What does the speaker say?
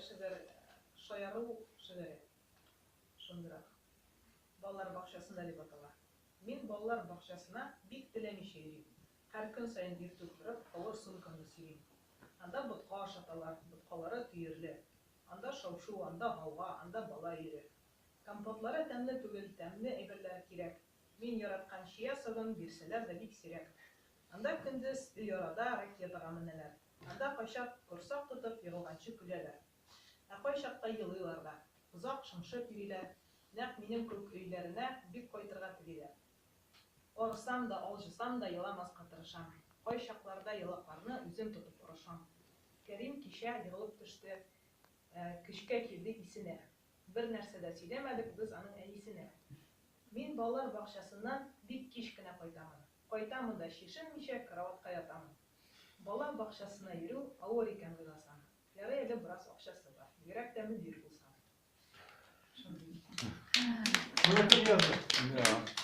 шигырь, шаяру шигыре. Шундыйрак. Балалар бакчасында дип атала. Мин балалар бакчасына бик теләмичә йөрим. Һәр көн саен иртүк торып, авыр сумкамны сөйрим. Анда ботка ашаталар, боткалары төерле. Анда шау-шу, анда гауга, анда бала өере. Компотлары тәмле түгел, тәмле әйберләр кирәк. Мин яраткан чия согын бирсәләр дә бик сирәк. Анда көндез өй арада ракетага менәләр. Анда кайчак корсак тотып егылганчы көләләр. Ә кайчакта елыйлар да. Озак шыңшып йөриләр. Нәкъ минем күк өйләренә бик кайтырга телиләр. Арысам да, алҗысам да еламаска тырышам. Кайчакларда елакларны үзем тотып орышам. Кәрим кичә егылып төште, көчкә килде исенә. Бернәрсә дә сөйләмәдек без аның әнисенә. Мин балалар бакчасыннан бик кич кенә кайтамын. Кайтамын да чишенмичә караватка ятамын. Бала бакчасына йөрү авыр икән уйласаң. Ярый әле бераз акчасы бар. Бигрәк тә мөдир булсаң. Шундый. Моны кем язды? Да.